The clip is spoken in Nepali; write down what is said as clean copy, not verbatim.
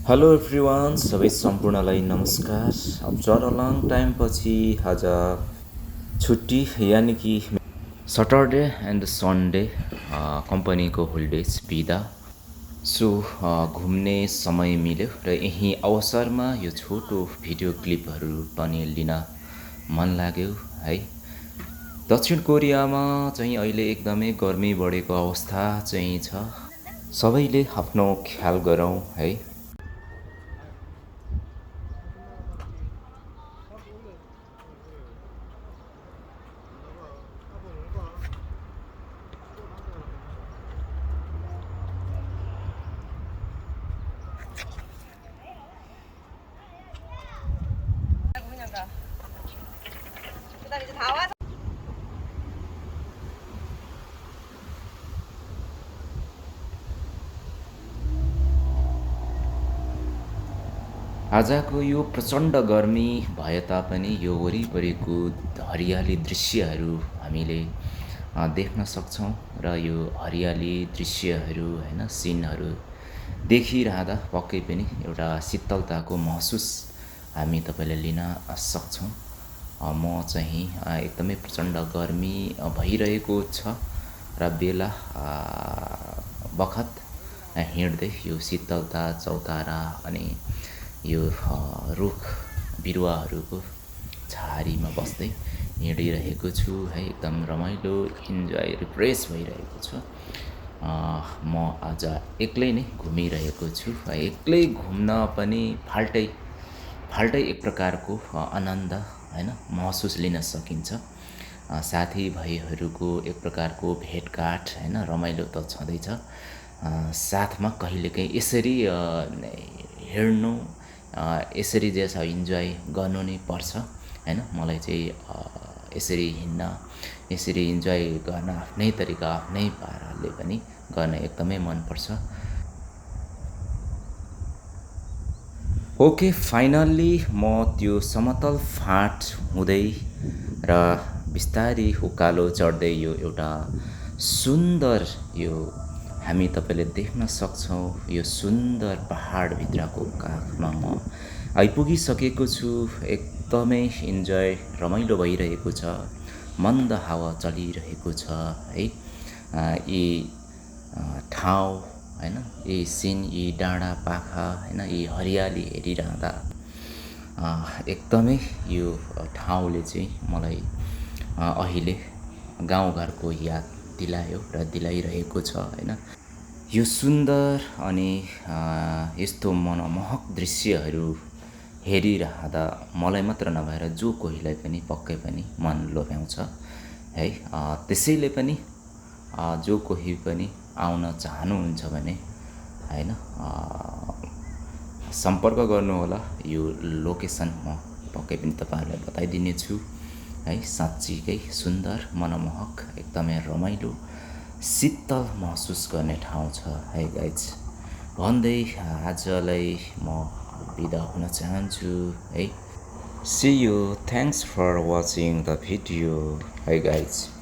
हेलो एभ्रिवान, सबै सम्पूर्णलाई नमस्कार। आफ्टर अ लङ टाइम पछि आज छुट्टी यानि कि सटरडे एन्ड सन्डे कम्पनीको होलिडेज बिदा। सो घुम्ने समय मिल्यो र यही अवसरमा यो छोटो भिडियो क्लिपहरू पनि लिन मन लाग्यो है। दक्षिण कोरियामा चाहिँ अहिले एकदमै गर्मी बढेको अवस्था चाहिँ छ। सबैले आफ्नो ख्याल गरौँ है। 그다음에 이제 다 와서 आजको यो प्रचण्ड गर्मी भए तापनि यो वरिपरिको हरियाली दृश्यहरू हामीले देख्न सक्छौँ र यो हरियाली दृश्यहरू हैन सिनहरू देखिरहँदा पक्कै पनि एउटा शीतलताको महसुस हामी तपाईँले लिन सक्छौँ। म चाहिँ एकदमै प्रचण्ड गर्मी भइरहेको छ र बेला बखत हिँड्दै यो शीतलता चौतारा अनि यो रुख बिरुवाहरूको छारीमा बस्दै हिँडिरहेको छु है। एकदम रमाइलो इन्जोय रिफ्रेस भइरहेको छु। म आज एक्लै नै घुमिरहेको छु। एक्लै घुम्न पनि फाल्टै एक प्रकारको आनन्द हैन महसुस लिन सकिन्छ। साथीभाइहरूको एक प्रकारको भेटघाट हैन रमाइलो त छँदैछ। साथमा कहिलेकाहीँ यसरी हिँड्नु यसरी जे छ इन्जोय गर्नु नै पर्छ हैन। मलाई चाहिँ यसरी हिँड्न यसरी इन्जोय गर्न आफ्नै तरिका आफ्नै पाराले पनि गर्न एकदमै मनपर्छ। ओके, फाइनल्ली म त्यो समतल फाँट हुँदै र बिस्तारी उकालो चढ्दै यो एउटा सुन्दर यो हामी तपाईँले देख्न सक्छौँ यो सुन्दर पहाडभित्रको काखमा म आइपुगिसकेको छु। एकदमै इन्जोय रमाइलो भइरहेको छ। मन्द हावा चलिरहेको छ है। यी ठाउँ हैन यी सिन यी डाँडा पाखा हैन यी हरियाली हेरिरहँदा एकदमै यो ठाउँले चाहिँ मलाई अहिले गाउँघरको याद दिलायो र दिलाइरहेको छ हैन। यो सुन्दर अनि यस्तो मनमोहक दृश्यहरू हेरिरहँदा मलाई मात्र नभएर जो कोहीलाई पनि पक्कै पनि मन लोभ्याउँछ है। त्यसैले पनि जो कोही पनि आउन चाहनुहुन्छ भने हैन सम्पर्क गर्नुहोला। यो लोकेसन म पक्कै पनि तपाईँहरूलाई बताइदिनेछु है। साँच्चीकै सुन्दर मनमोहक एकदमै रमाइलो शीतल महसुस गर्ने ठाउँ छ है गाइज भन्दै आजलाई म बिदा हुन चाहन्छु है। See you. Thanks for watching the video. Hi guys.